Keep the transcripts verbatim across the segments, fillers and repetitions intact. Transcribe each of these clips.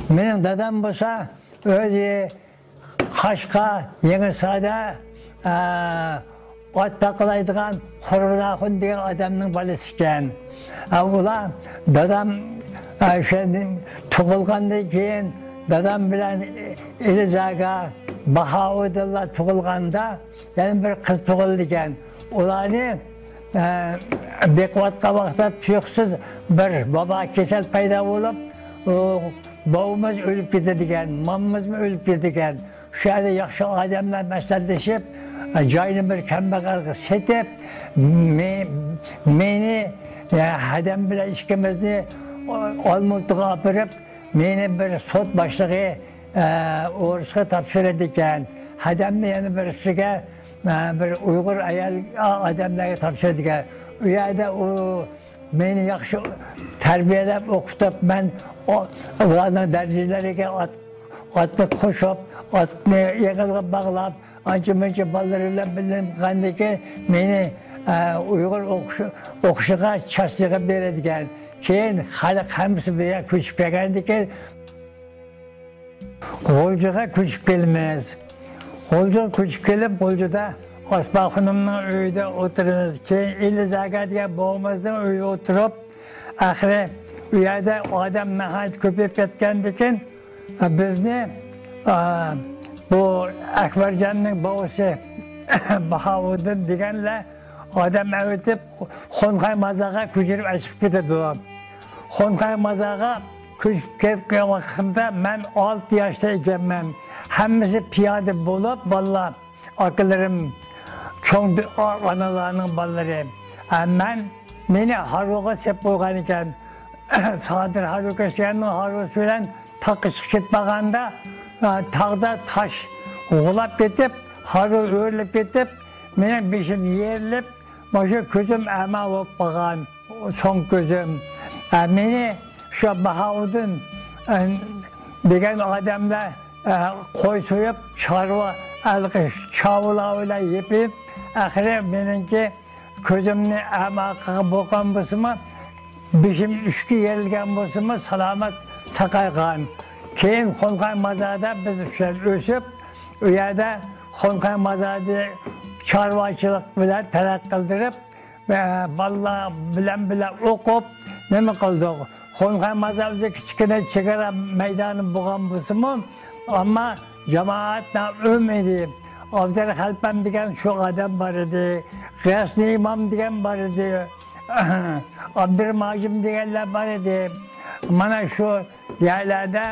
مېنىڭ دادام بولسا ئۆزى قاشقا، يېڭىساردا، ئە، ئات تاقىلايدىغان قۇربىناخۇن دېگەن ئادەمنىڭ بالىسى ئىكەن. ئە، ئۇلار دادام، ئە، ئۆشە تۇغۇلغاندىن كېيىن دادام بىلەن ئېلىزاگا باھاۋۇدۇنلا تۇغۇلغاندا، يەنە بىر قىز تۇغۇلىدىكەن. ئۇلارنى، ئە، بېقىۋاتقان ۋاقىتتا تۇيۇقسىز بىر ۋابا كېسەل پەيدا بولۇپ، ئۇ، بوۋىمىز ئۆلۈپ كېتىدىكەن، مامىمىزمۇ ئۆلۈپ كېتىدىكەن. شۇ يەردە ياخشى ئادەملەر مەسلىھەتلىشىپ، جاينى بىر كەمبەغەلگە سېتىپ، مې-، مېنى، ئە، ھەدەم بىلەن ئىككىمىزنى ئالمۇتىغا ئاپىرىپ، مېنى بىر سوت باشلىقى، ئە، ئورۇسقا تاپشۇرىدىكەن. ھەدەمنى يەنە بىرسىگە، ئە، بىر ئۇيغۇر ئايال، ئا-، ئادەملەرگە تاپشۇرىدىكەن. ئۇ يەردە ئۇ مېنى ياخشى تەربىيەلەپ، ئوقۇتۇپ، مەن ئۇ-، ئۇلارنىڭ دەرىجىلىرىگە ئات-، ئاتنى قوشۇپ، ئاتنى ئېغىلغا باغلاپ، ئانچە-مۇنچە بالىلىرى بىلەن بىللە بولغاندىكىن مېنى، ئە، ئۇيغۇر ئوقۇش-، ئوقۇشىغا چاستىغا بېرىدىكەن. كېيىن خەلق ھەممىسى بىر يەرگە كۆچۈپ كەلگەندىكىن غۇلجىغا كۆچۈپ كېلىمىز. غۇلجىغا كۆچۈپ كېلىپ، غۇلجىدا ئاسپاخۇنۇمنىڭ ئۆيىدە ئولتۇرىمىز. كېيىن ئېلىزاگا دېگەن بوۋىمىزنىڭ ئۆيىدە ئولتۇرۇپ، ئاخىرى ئۇ يەردە ئادەم ناھايىتى كۆپىيىپ كەتكەندىكىن، بىزنى، ئا، بۇ ئەكبەرجاننىڭ بوۋىسى باھاۋۇدۇن دېگەنلەر ئادەم ئەۋېتىپ، خونخاي مازارغا كۆچۈرۈپ ئەكىپ كېتىدۇ. خونخاي مازارغا كۆچۈپ كەتكەن ۋاقتىمدا مەن ئالتە ياشتا ئىكەنمەن. ھەممىسى پىيادە بولۇپ، بالىلار، ئاكىلىرىم، چوڭ د-، ئا-، ئانىلارنىڭ بالىلىرى. ئە، مەن، مېنى ھارۋىغا سېلىپ قويغان ئىكەن. سادىر ھارۋىكەش دېگەننىڭ ھارۋىسى بىلەن تاغقا چىقىپ كېتىپ بارغاندا، ئە، تاغدا تاش غۇلاپ كېتىپ، ھارۋا ئۆرۈلۈپ كېتىپ، مېنىڭ بېشىم يېرىلىپ، مانا شۇ كۆزۈم ئەما بولۇپ قالغان. سوڭ كۆزۈم. ئە، مېنى شۇ باھاۋۇدۇن، ئە، دېگەن ئادەملەر، ئە، قوي سويۇپ، چارۋا، ھېلىقى چاۋىلار بىلەن يېپىپ، ئاخىرى مېنىڭكى كۆزۈمنى ئەما قىلغان بولغان بولسىمۇ، بېشىم ئۈچكە يېرىلگەن بولسىمۇ، سالامەت ساقايغان. كېيىن خونخاي مازاردا بىز شۇ يەردە ئۆسۈپ، ئۇ يەردە خونخاي مازاردا چارۋىچىلىق بىلەن تەرەققىي قىلدۇرۇپ، ئە، بالىلار بىلەن بىللە ئوقۇپ، نېمە قىلدۇق؟ خونخاي مازار ئۆزى كىچىككىنە چېگرا مەيدانى بولغان بولسىمۇ، ئەمما جامائەت نائۇم ئىدى. ئابدۇرەخەلپەم دېگەن شۇ ئادەم بار ئىدى. غەسنى ئىمام دېگەن بار ئىدى. ئابدۇرېھىم ھاجىم دېگەنلەر بار ئىدى. مانا شۇ يەرلەردە،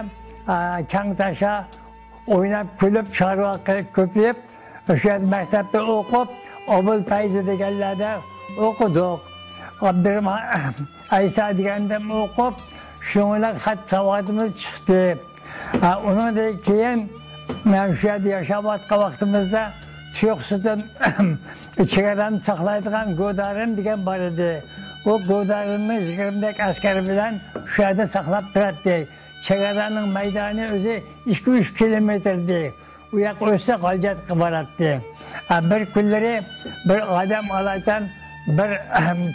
ئە، كەڭ تاشا ئويناپ كۈلۈپ، چارۋا قىلىپ كۆپىيىپ، ئاشۇ يەردە مەكتەپتە ئوقۇپ، ئابۇل پەيزى دېگەنلەردە ئوقۇدۇق. ئابدۇرېھىم ئەيسا دېگەندىن ئوقۇپ، شۇنىڭ بىلەن خەت ساۋاتىمىز چىقتى. ھە، ئۇنىڭدىن كېيىن مەن شۇ يەردە ياشاۋاتقان ۋاقتىمىزدا تۇيۇقسىزدىن چېگرانى ساقلايدىغان گودارىم دېگەن بار ئىدى. ئۇ گودارىمنى يىگىرمە ئەسكەر بىلەن شۇ يەردە ساقلاپ تۇراتتى. چېگرانىڭ مەيدانى ئۆزى ئىككى-ئۈچ كىلومېتىر ئىدى. ئۇ ياققا ئۆتسە، غالجاتقا باراتتى. ئە، بىر كۈنلىرى بىر ئادەم ئالايتەن بىر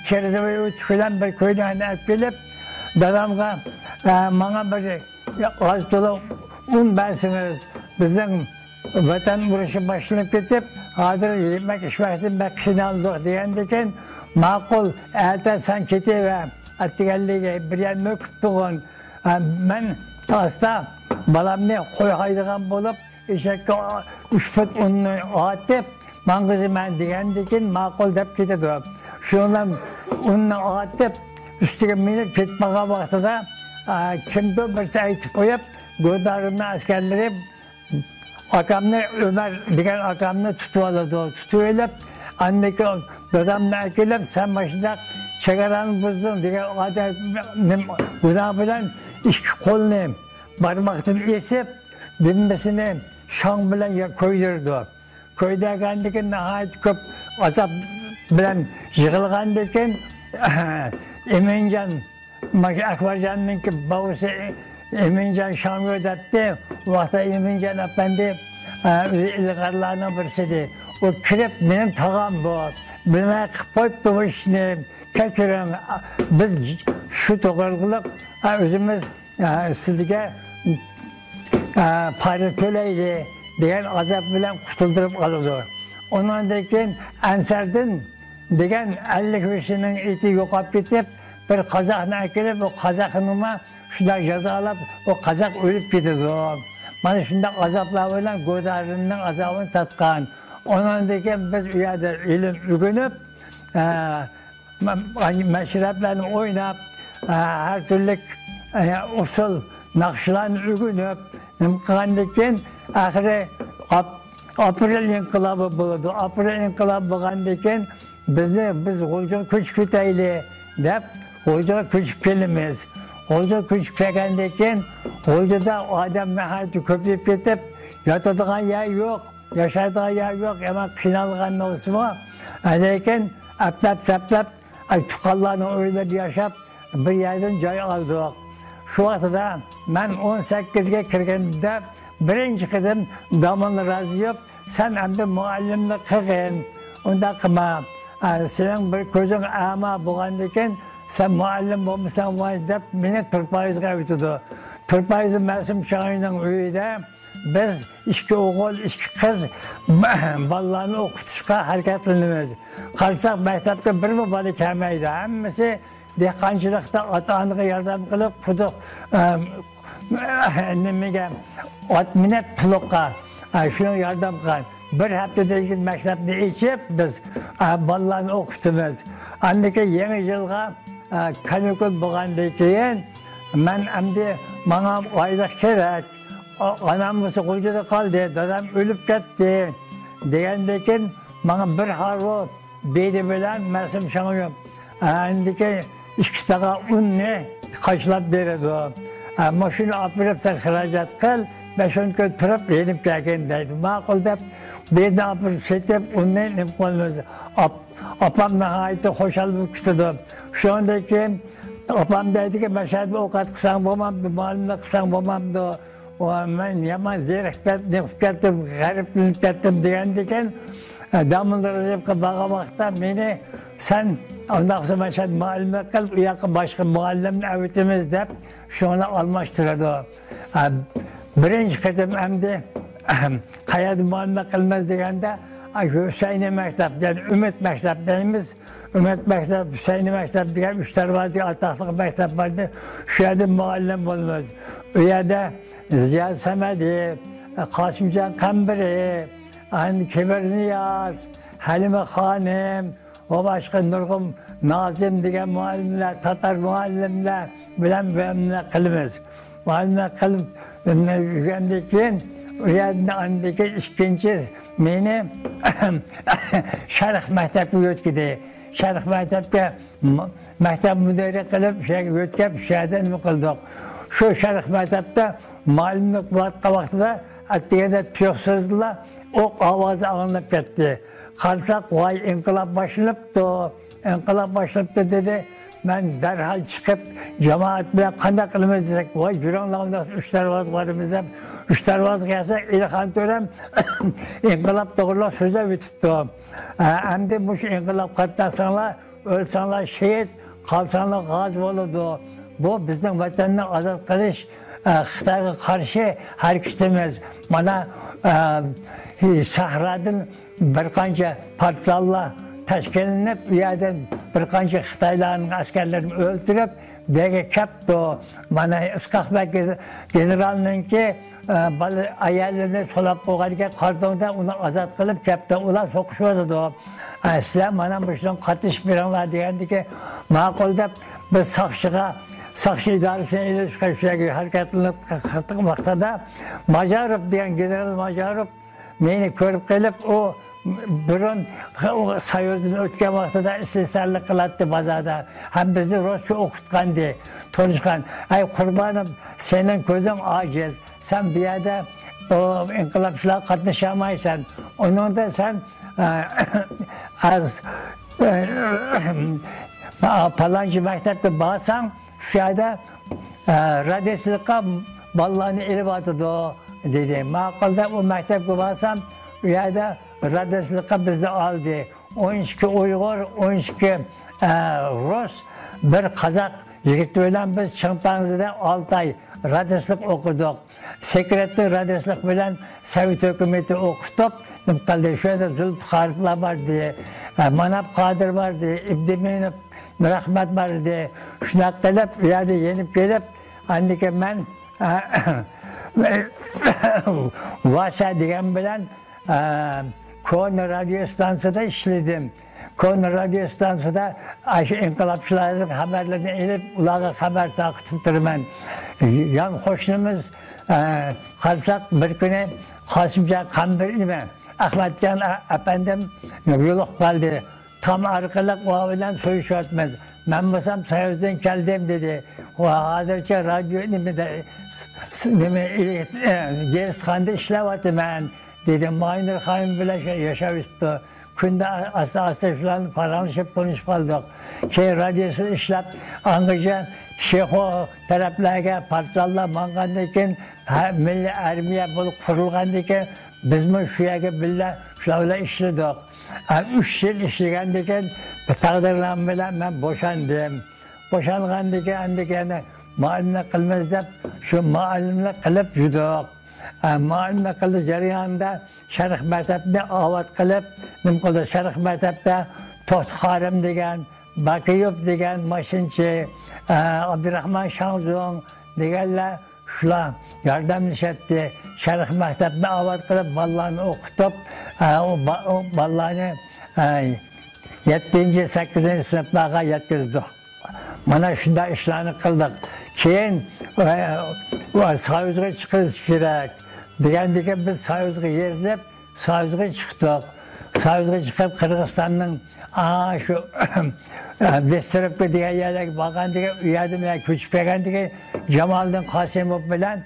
كىرزىۋى ئۆتۈك بىلەن بىر كۆينەكنى ئەپ كېلىپ، دادامغا، ئە، ماڭا بىر ئاز تولا ئۇن بەرسىڭىز، بىزنىڭ ۋەتەن ئۇرۇشى باشلىنىپ كېتىپ، ھازىر يېمەك ئىچمەكتىن بەك قىينالدۇق دېگەندىكىن، ماقۇل، ئەتە سەن كېتىۋەر، ئەتىگەنلىكى بىر يەر مۆكۈپ تۇرغىن. ئە، مەن ئاستا بالامنى قوي ھايدىغان بولۇپ، ئېشەككە ئۈچ پۇت ئۇننى ئارتىپ ماڭغۇزىمەن دېگەندىكىن، ماقۇل دەپ كېتىدۇ. شۇنىڭ بىلەن ئۇننى ئارتىپ، ئۈستىگە مىنىپ كېتىپ بارغان ۋاقتىدا، ئە، كىمدۇر بىرسى ئېيتىپ قويۇپ، گودارىمنىڭ ئەسكەرلىرى ئاكامنى، ئۆمەر دېگەن ئاكامنى تۇتۇۋالىدۇ. تۇتۇۋېلىپ، ئاندىن كېيىن دادامنى ئەكېلىپ، سەن ماشۇنداق چېگرانى بۇزدۇڭ دېگەن ئادەم گۇناھ بىلەن ئىككى قولىنى، بارماقتىن ئېسىپ، دۈمبىسىنى شاڭ بىلەن يا-، كۆيدۈرىدۇ. كۆيدۈرگەندىكىن ناھايىتى كۆپ ئازاب بىلەن يىغلىغاندىكىن، ئىمىنجان، مانا ئەكبەرجاننىڭكى بوۋىسى ئىمىنجان شاڭيۇ دەپتۇ. ئۇ ۋاقىتتا ئىمىنجان ئەپەندى، ئە، ئۆزى ئىلغارلارنىڭ بىرسى ئىدى. ئۇ كىرىپ، مېنىڭ تاغام بۇ، بىلمەي قىلىپ قويۇپتۇ بۇ ئىشنى، كەچۈرۈڭ، بىز شۇ توغرىلىق، ئە، ئۆزىمىز ئە، سىلىگە ئە، پارا تۆلەيلى دېگەن ئازاب بىلەن قۇتۇلدۇرۇپ ئالىدۇ. ئۇنىڭدىن كېيىن ئەنسەردىن دېگەن ئەللىك بېشىنىڭ ئېتى يوقاپ كېتىپ، بىر قازاقنى ئەكېلىپ، ئۇ قازاقنىمۇ شۇنداق جازالاپ، ئۇ قازاق ئۆلۈپ كېتىدۇ. مانا شۇنداق ئازابلار بىلەن گودارىننىڭ ئازابىنى تارتقان. ئۇنىڭدىن كېيىن بىز ئۇ يەردە ئىلىم ئۆگىنىپ، ئە، مە-، مەشرەپلەرنى ئويناپ، ئە، ھەر تۈرلۈك، ئە، ئۇسسۇل ناخشىلارنى ئۆگىنىپ، نېمە قىلغاندىن كېيىن، ئاخىرى ئاپ-، ئاپرېل ئىنقىلابى بولىدۇ. ئاپرېل ئىنقىلابى بولغاندىن كېيىن، بىزنى، بىز غۇلجىغا كۆچۈپ كېتەيلى، دەپ، غۇلجىغا كۆچۈپ كېلىمىز. غۇلجىغا كۆچۈپ كەلگەندىن كېيىن، غۇلجىدا ئادەم ناھايىتى كۆپىيىپ كېتىپ، ياتىدىغان يەر يوق، ياشايدىغان يەر يوق، يامان قىينالغان بولسىمۇ، لېكىن ئەپلەپ-سەپلەپ، ئاي، تۇغقانلارنىڭ ئۆيلىرىدە ياشاپ، بىر يەردىن جاي ئالدۇق. شۇ ۋاقتىدا مەن ئون سەككىزگە كىرگەندە، بىرىنچى قېتىم داموللا رازىيېۋ، سەن ئەمدى مۇئەللىملىك قىلغىن، ئۇنداق قىلما. ئا، سېنىڭ بىر كۆزۈڭ ئەما بولغاندىكىن، سەن مۇئەللىم بولمىساڭ بولمايدۇ، دەپ مېنى تۇرپايىزغا ئەۋېتىدۇ. تۇرپايىز مەسۇم شاڭيۈنىڭ ئۆيىدە بىز ئىككى ئوغۇل، ئىككى قىز بالىلارنى ئوقۇتۇشقا ھەرىكەتلىنىمىز. قارىساق، مەكتەپكە بىرمۇ بالا كەلمەيدۇ. ھەممىسى دېھقانچىلىقتا ئاتا-ئانىغا ياردەم قىلىپ، قۇدۇق، ئەم، نېمىگە، ئات مىنەپ پۇلۇققا، ئە، شۇنىڭ ياردەم قىلغان. بىر ھەپتىدىن كېيىن مەكتەپنى ئېچىپ، بىز، ئە، بالىلارنى ئوقۇتىمىز. ئاندىن كېيىن يېڭى يىلغا، ئە، كانىكۇل بولغاندىن كېيىن، مەن ئەمدى ماڭا ئايلىق كېرەك. ئا-، ئانام بولسا غۇلجىدا قالدى، دادام ئۆلۈپ كەتتى، دېگەندىن كېيىن، ماڭا بىر ھارۋا بېدە بىلەن مەسۇم شاڭيۈن ئەندىكى ئىككى تاغا ئۇننى قاچىلاپ بېرىدۇ. ئە، مۇشۇنى ئاپىرىپ سەن خىراجەت قىل، بەش-ئون كۈن تۇرۇپ يېنىپ كەلگىن دەيدۇ. ماقۇل دەپ، بېدىنى ئاپىرىپ سېتىپ، ئۇننى نېمە قىلىمىز. ئاپ-، ئاپام ناھايىتى خۇشال بولۇپ كېتىدۇ. شۇنىڭدىن كېيىن ئاپام دەيدىكى، مەشەدە ئوقەت قىلساڭ بولمامدۇ، مۇئەللىملىك قىلساڭ بولمامدۇ؟ ۋە مەن يامان زېرىكىپ كەتتىم، نېمە قىلىپ كەتتىم، غەرىبلىنىپ كەتتىم دېگەندىكىن، داموللا رازىيېۋقا بارغان ۋاقىتتا مېنى، سەن ئۇنداق بولسا مەشەدە مۇئەللىملىك قىل، ئۇ ياققا باشقا مۇئەللىمنى ئەۋېتىمىز دەپ، شۇڭا ئالماشتۇرىدۇ. بىرىنچى قېتىم ئەمدى قەيەردە مۇئەللىملىك قىلىمىز دېگەندە، شۇ ھۈسەينىي مەكتەپ، يەنى ئۈمىد مەكتەپ دەيمىز. ئۈمىد مەكتەپ، ھۈسەينىي مەكتەپ دېگەن ئۈچ دەرۋازىدىكى ئاتاقلىق مەكتەپ بار ئىدى. شۇ يەردە مۇئەللىم بولىمىز. ئۇ يەردە زىياد سەمەدى، قاسىمجان قەمبىرى، ئەنە كېبىر نىياز، ھەلىمە خانىم ۋە باشقا نۇرغۇن نازىم دېگەن مۇئەللىملەر، تاتار مۇئەللىملەر بىلەن مۇئەللىملىك قىلىمىز. مۇئەللىملىك قىلىپ يۈرگەندىن كېيىن، ئۇ يەردىن ئاندىن كېيىن ئىككىنچى مېنى شەرق مەكتەپكە يۆتكىدى. شەرق مەكتەپكە م-، مەكتەپ مۇدىرى قىلىپ، شۇ يەرگە يۆتكەپ، شۇ يەردە نېمە قىلدۇق. شۇ شەرق مەكتەپتە مۇئەللىملىك بولۇۋاتقان ۋاقتىدا، ئەتىگەندە تۇيۇقسىزلا ئوق ئاۋازى ئاڭلىنىپ كەتتى. قارىساق، ۋاي، ئىنقىلاب باشلىنىپتۇ، ئىنقىلاب باشلىنىپتۇ، دېدى. مەن دەرھال چىقىپ، جامائەت بىلەن قانداق قىلىمىز دېسەك، ۋاي، يۈرۈڭلار، ئۇنداق ئۈچ دەرۋازىغا بارىمىز دەپ، ئۈچ دەرۋازىغا كەلسەك، ئېلىخان تۆرەم ئىنقىلاب توغرىلىق سۆزلەپ ئۆتۈپتۇ. ئە، ئەمدى مۇشۇ ئىنقىلاب قاتناشساڭلار، ئۆلسەڭلار شېھىت، قالساڭلار غازى بولىدۇ. بۇ بىزنىڭ ۋەتەننى ئازاد قىلىش، ئە، خىتايغا قارشى ھەرىكىتىمىز. مانا، ئە، سەھرادىن بىر قانچە پارتىزانلار تەشكىللىنىپ، ئۇ يەردىن بىر قانچە خىتايلارنىڭ ئەسكەرلىرىنى ئۆلتۈرۈپ، بۇ يەرگە كەپتۇ. مانا، ئىسقاق بەگ گېنېرالنىڭكى، ئە، بالا ئاياللىرىنى سولاپ قويغان ئىكەن، قارا دۆڭدە ئۇنى ئازاد قىلىپ كەپتۇ. ئۇلار سوقۇشۇۋاتىدۇ. ئە، سىلەر مانا مۇشۇنىڭغا قاتنىشىپ بېرىڭلار دېگەندىكى، ماقۇل دەپ، بىز ساقچىغا، ساقچى ئىدارىسىنى ئېلىشقا شۇ يەرگە ھەرىكەتلىنىپ ۋاقتىدا، ماجاروف دېگەن گېنېرال ماجاروف مېنى كۆرۈپ قېلىپ، ئۇ بۇرۇن سويۇزدىن ئۆتكەن ۋاقتىدا ئىسلىسەرلىك قىلاتتى بازاردا. ھەم بىزنى رۇسچە ئوقۇتقانىدى، تونۇشقان. ئەي قۇربانىم، سېنىڭ كۆزۈڭ ئاجىز. سەن بۇ يەردە ئۇ ئىنقىلابچىلارغا قاتنىشالمايسەن. ئۇنىڭدا سەن، ئە، ئاز، ئە، پالانچى مەكتەپكە بارساڭ، شۇ يەردە، ئە، رادىستلىققا بالىلارنى ئېلىۋاتىدۇ، دېدى. ماقۇل دەپ ئۇ مەكتەپكە بارسام، ئۇ يەردە رادىستلىققا بىزنى ئالدى. ئون ئىككى ئۇيغۇر، ئون ئىككى، ئە، رۇس، بىر قازاق يىگىتى بىلەن بىز چىڭپەڭزىدە ئالتە ئاي رادىسلىق ئوقۇدۇق. سېكرېتنى رادىسلىق بىلەن سوۋېت ھۆكۈمىتى ئوقۇتۇپ، نېمە قىلدى؟ شۇ يەردە زۇلپىقار ئارىپلار بار ئىدى، ئە، ماناپ قادىر بار ئىدى، ئىبدىمىنوف نۇرئەخمەت بار ئىدى. شۇنداق قىلىپ، ئۇ يەردە يېنىپ كېلىپ، ئاندىن كېيىن مەن، ئە، ۋاسە دېگەن بىلەن، ئە، كونا رادىيو ئىستانسىسىدا ئىشلىدىم. كونا رادىيو ئىستانسىسىدا ئاشۇ ئىنقىلابچىلاردىن خەۋەرلەرنى ئېلىپ، ئۇلارغا خەۋەر تارقىتىپ تۇرىمەن. يان قوشنىمىز، ئە، قارىساق، بىر كۈنى قاسىمجان قەمبىر نېمە، ئەخمەتجان ئە-، ئەپەندىم يولۇقۇپ قالدى. تام ئارقىلىق ئۇ بىلەن سۆزلىشىۋاتىمىز. مەن بولسام سويۇزدىن كەلدىم دېدى. ئۇ ھازىرچە رادىيو نېمىدە، س-، س-، نېمە، ئېلېكت-، ئە، گېزىتخانىدا ئىشلەۋاتىمەن دېدى. ماينۇر خانىم بىلەن شۇ ياشاۋېتىپتۇ. كۈندە ئاستا-ئاستا شۇلارنى پاراڭلىشىپ، تونۇشۇپ قالدۇق. كېيىن رادىيوسىدا ئىشلەپ، ئاڭغىچە شېخۇ تەرەپلەرگە، پارتىزانلار ماڭغاندىن كېيىن، ھە، مىللىي ئارمىيە بولۇپ قۇرۇلغاندىن كېيىن، بىزمۇ شۇ يەرگە بىللە شۇلار بىلەن ئىشلىدۇق. ھە، ئۈچ يىل ئىشلىگەندىن كېيىن، بىر تەقدىرنامە بىلەن مەن بوشاندىم. بوشانغاندىن كېيىن، ئەمدى يەنە مۇئەللىملىك قىلىمىز دەپ، شۇ مۇئەللىملىك قىلىپ يۈردۇق. ھە، مۇئەللىملىك قىلىش جەريانىدا شەرق مەزھەپنى ئاۋات قىلىپ، نېمە قىلدى؟ شەرق مەزھەپتە توختى خارىم دېگەن، باكىيوف دېگەن ماشىنىچى، ئە، ئابدۇراخمان شاڭزۇڭ دېگەنلەر شۇلار ياردەملىشەتتى. شەرق مەزھەپنى ئاۋات قىلىپ، بالىلارنى ئوقۇتۇپ، ئە، ئۇ با-، ئۇ بالىلارنى، ئە، يەتتىنچى، سەككىزىنچى سىنىپلارغا يەتكۈزدۇق. مانا شۇنداق ئىشلارنى قىلدۇق. كېيىن، ئە، ئە، سويۇزغا چىقىش كېرەك دېگەندىكىن، بىز سويۇزغا يېزىلىپ، سويۇزغا چىقتۇق. سويۇزغا چىقىپ، قىرغىزىستاننىڭ، ئا، شۇ، بېسترېپكا دېگەن يەرلەرگە بارغاندىكىن، ئۇ يەردىن مەن كۆچۈپ كەلگەندىكىن، جامالىدىن قاسىموف بىلەن،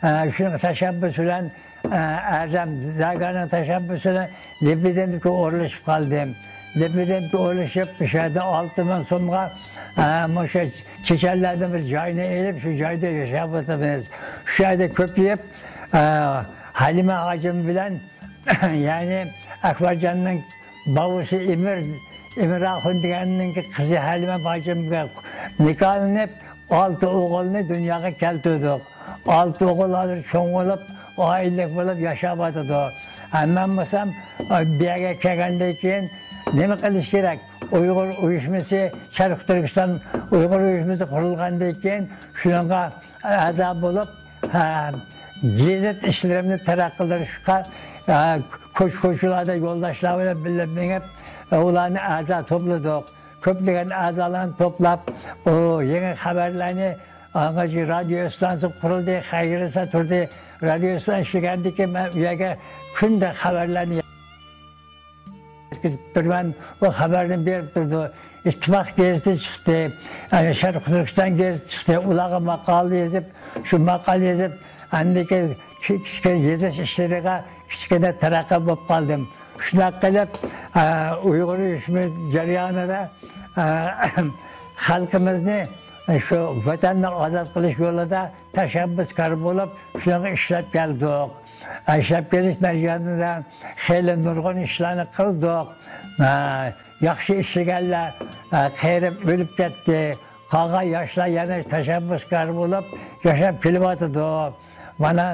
ئە، شۇنىڭ تەشەببۇسى بىلەن، ئە، ئەزەم زاگانىڭ تەشەببۇسى بىلەن لېپىدېنكوغا ئورۇنلىشىپ قالدىم. لېپىدېنكوغا ئورۇنلىشىپ، شۇ يەردە ئالتە مىڭ سومغا، ئە، مۇشۇ چېچەنلەردىن بىر جاينى ئېلىپ، شۇ جايدا ياشاپ ئولتۇرىمىز. شۇ يەردە كۆپىيىپ، ئە، ھەلىمە ھاجىم بىلەن يەنى ئەكبەرجاننىڭ باۋىسى ئىمىر، ئىمىر ئاخۇن دېگەننىڭ قىزى ھەلىمە باجىمغا نىكاھلىنىپ، ئالتە ئوغۇلنى دۇنياغا كەلتۈردۇق. ئالتە ئوغۇل ھازىر چوڭ بولۇپ، ئائىلىلىك بولۇپ ياشاۋاتىدۇ. ھە، مەن بولسام، بۇ يەرگە كەلگەندىن كېيىن نېمە قىلىش كېرەك؟ ئۇيغۇر ئۇيۇشمىسى، شەرقىي تۈركىستان ئۇيغۇر ئۇيۇشمىسى قۇرۇلغاندىن كېيىن شۇنىڭغا ئەزا بولۇپ، ھە، گېزىت ئىشلىرىمنى تەرەققىي قىلدۇرۇشقا، ھە، كوچا-كوچىلاردا يولداشلار بىلەن بىللە مېڭىپ، ئۇلارنى ئەزا توپلىدۇق. كۆپلىگەن ئەزالارنى توپلاپ، ئۇ يېڭى خەۋەرلەرنى، ئاڭغىچە رادىيو ئىستانسىسى قۇرۇلدى، خەيرىسا تۇردى. رادىيو ئىستانسىسى ئىشلىگەندىكىن مەن ئۇ يەرگە كۈندە خەۋەرلەرنى يەتكۈزۈپ تۇرىمەن، ئۇ خەۋەرنى بېرىپ تۇرىدۇ. ئىتتىپاق گېزىتى چىقتى، ئەنە شەرقىي تۈركىستان گېزىتى چىقتى. ئۇلارغا ماقالە يېزىپ، شۇ ماقالە يېزىپ، ئاندىكى كىچىككىنە يېزىش ئىشلىرىغا كىچىككىنە تەرەققىي بولۇپ قالدىم. شۇنداق قىلىپ، ئە، ئۇيغۇر ئۇيۇشمىسى جەريانىدا، ئە، خەلقىمىزنى شۇ ۋەتەننى ئازاد قىلىش يولىدا تەشەببۇسكار بولۇپ، شۇنىڭغا ئىشلەپ كەلدۇق. ئىشلەپ كېلىش جەريانىدا خېلى نۇرغۇن ئىشلارنى قىلدۇق. ئە، ياخشى ئىشلىگەنلەر، ئە، قېرىپ ئۆلۈپ كەتتى. قالغان ياشلار يەنە تەشەببۇسكار بولۇپ ياشاپ كېلىۋاتىدۇ. مانا،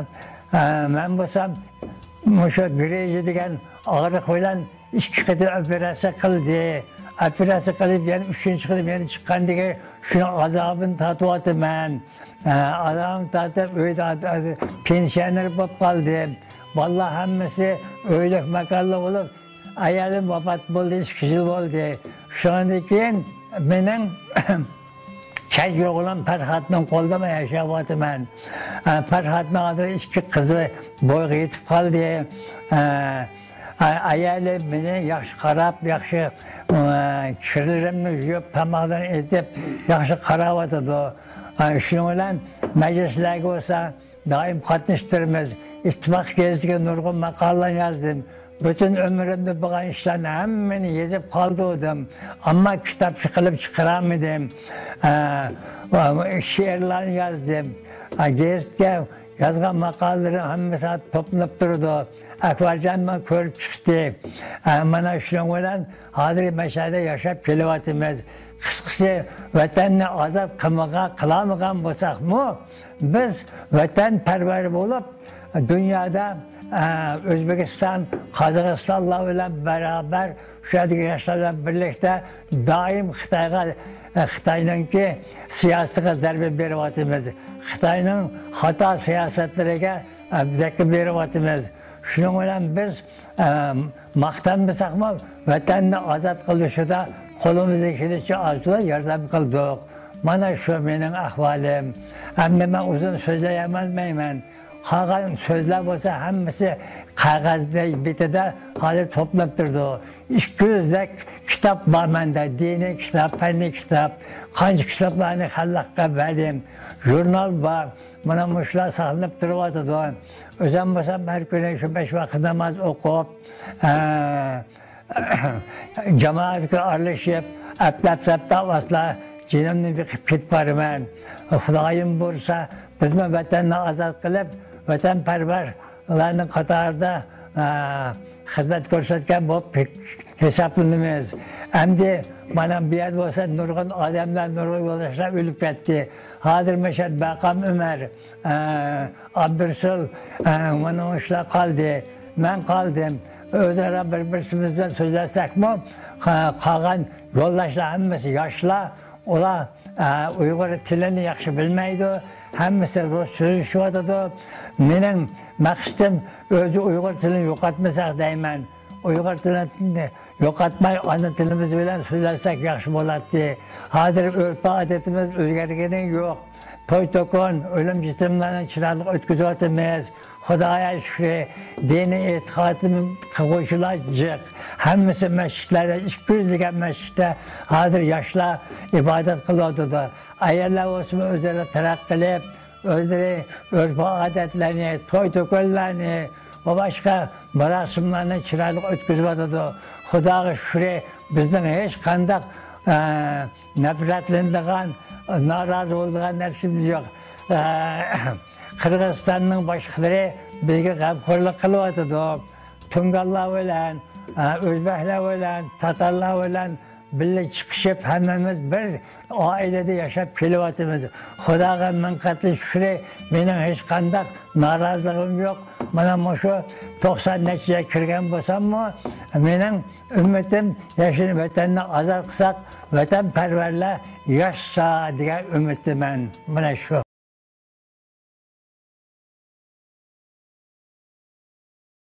ئە، مەن بولسام مۇشۇ گرىژا دېگەن ئاغرىق بىلەن ئىككى قېتىم ئوپېراتسىيە قىلدى. ئوپېراتسىيە قىلىپ يەنە ئۈچىنچى قېتىم يەنە چىققاندىكىن شۇنىڭ ئازابىنى تارتىۋاتىمەن. ئە، ئازابىنى تارتىپ ئۆيدە ئاد-، ئاد-، پېنسىيونېر بولۇپ قالدىم. بالىلار ھەممىسى ئۆيلۈك ماكانلىق بولۇپ، ئايالىم ۋاپات بولدى، ئىككى يىل بولدى. شۇنىڭدىن كېيىن مېنىڭ كەنجى ئوغلۇم پەرھاتنىڭ قولىدا مەن ياشاۋاتىمەن. ئە، پەرھاتنىڭ ھازىر ئىككى قىزى بويغا يېتىپ قالدى. ئە، ئە، ئايالىم مېنى ياخشى قاراپ، ياخشى، ئە، كىرلىرىمنى يۇيۇپ، تاماقلىرىنى ئېتىپ، ياخشى قاراۋاتىدۇ. ئە، شۇنىڭ بىلەن مەجلىسلەرگە بولسا، دائىم قاتنىشىپ تۇرىمىز. ئىتتىپاق گېزىتىگە نۇرغۇن ماقالىلەر يازدىم. پۈتۈن ئۆمرۈمدە بولغان ئىشلارنى ھەممىنى يېزىپ قالدۇردۇم. ئەمما كىتاب قىلىپ چىقىرالمىدىم. ئە، شېئىرلارنى يازدىم. ئە، گېزىتكە يازغان ماقالىلىرىم ھەممىسى توپلىنىپ تۇرىدۇ. ئەكبەرجان مانا كۆرۈپ چىقتى. ئە، مانا شۇنىڭ بىلەن ھازىر مەشەدە ياشاپ كېلىۋاتىمىز. قىسقىسى، ۋەتەننى ئازاد قىلمىغان، قىلالمىغان بولساقمۇ، بىز ۋەتەنپەرۋەر بولۇپ، دۇنيادا، ئە، ئۆزبېكىستان، قازاقىستانلار بىلەن بەرابەر، شۇ يەردىكى ياشلار بىلەن بىرلىكتە دائىم خىتايغا، ئە، خىتاينىڭكى سىياسىتىغا زەربە بېرىۋاتىمىز. خىتاينىڭ خاتا سىياسەتلىرىگە، ئە، زەربە بېرىۋاتىمىز. شۇنىڭ بىلەن بىز ئە، ماختانمىساقمۇ، ۋەتەننى ئازاد قىلىشىدا قولىمىزدىن كېلىشىچە ئازچىلا ياردەم قىلدۇق. مانا شۇ مېنىڭ ئەھۋالىم. ئەمدى مەن ئۇزۇن سۆزلىيەلمەيمەن. قالغان سۆزلەر بولسا ھەممىسى قەغەز بېتىدە ھازىر توپلىنىپ تۇرىدۇ. ئىككى يۈزدەك كىتاب بار مەندە. دىنىي كىتاب، پەننىي كىتاب. قانچە كىتابلارنى خەلققە بەردىم. ژۇرنال بار. مانا مۇشۇلار ساقلىنىپ تۇرۇۋاتىدۇ. ئۆزۈم بولسام ھەر كۈنى شۇ بەش ۋاقىت ناماز ئوقۇپ، ئە، جامائەتكە ئارىلىشىپ، ئەپلەپ-سەپلەپ ئاسلا جېنىمنى بېقىپ كېتىپ بارىمەن. خۇدايىم بۇيرۇسا، بىزمۇ ۋەتەننى ئازاد قىلىپ، ۋەتەنپەرۋەرلەرنىڭ قاتارىدا، ئە، خىزمەت كۆرسەتكەن بولۇپ ھېسابلىنىمىز. ئەمدى مانا بۇ يەردە بولسا نۇرغۇن ئادەملەر، نۇرغۇن يولداشلار ئۆلۈپ كەتتى. ھازىر مەشەد بەقام ئۆمەر، ئە، ئابدۇرسۇل، ئە، مانا شۇلار قالدى. مەن قالدىم. ئۆزئارا بىر-بىرسىمىز بىلەن سۆزلەشسەكمۇ، قا-، قالغان يولداشلار ھەممىسى ياشلار. ئۇلار، ئە، ئۇيغۇر تىلىنى ياخشى بىلمەيدۇ. ھەممىسى رۇس سۆزلىشىۋاتىدۇ. مېنىڭ مەقسىتىم ئۆزى ئۇيغۇر تىلىنى يوقاتمىساق دەيمەن. ئۇيغۇر تىلىنى يوقاتماي، ئانا تىلىمىز بىلەن سۆزلەشسەك ياخشى بولاتتى. ھازىر ئۆرپ-ئادىتىمىز ئۆزگەرگىنى يوق. توي-توكۇن، ئۆلۈم-يېتىملەرنى چىرايلىق ئۆتكۈزۈۋاتىمىز. خۇدايا شۈكرى، دىنىي ئېتىقادىم قىلغۇچىلار جىق. ھەممىسى مەسچىتلەردە، ئىككى يۈز دېگەن مەسچىتتە ھازىر ياشلار ئىبادەت قىلىۋاتىدۇ. ئاياللار بولسىمۇ ئۆزلىرى تەرەققىي قىلىپ، ئۆزلىرى ئۆرپ-ئادەتلەرنى، توي-توكۇنلارنى ۋە باشقا مۇراسىملارنى چىرايلىق ئۆتكۈزۈۋاتىدۇ. خۇداغا شۈكرى، بىزنىڭ ھېچقانداق، ئە، نەپرەتلىنىدىغان، نارازى بولىدىغان نەرسىمىز يوق. ئە، قىرغىزىستاننىڭ باشلىقلىرى بىزگە غەمخورلۇق قىلىۋاتىدۇ. تۇڭگانلار بىلەن، ئە، ئۆزبەكلەر بىلەن، تاتارلار بىلەن بىللە چىقىشىپ، ھەممىمىز بىر ئائىلىدە ياشاپ كېلىۋاتىمىز. خۇداغا مىڭ قېتىم شۈكرى، مېنىڭ ھېچقانداق نارازىلىقىم يوق. مانا مۇشۇ توقسان نەچچىگە كىرگەن بولساممۇ، مېنىڭ ئۈمىدىم ياشىنى ۋەتەننى ئازاد قىلساق، ۋەتەنپەرۋەرلەر ياشىسا دېگەن ئۈمىدتىمەن. مانا شۇ.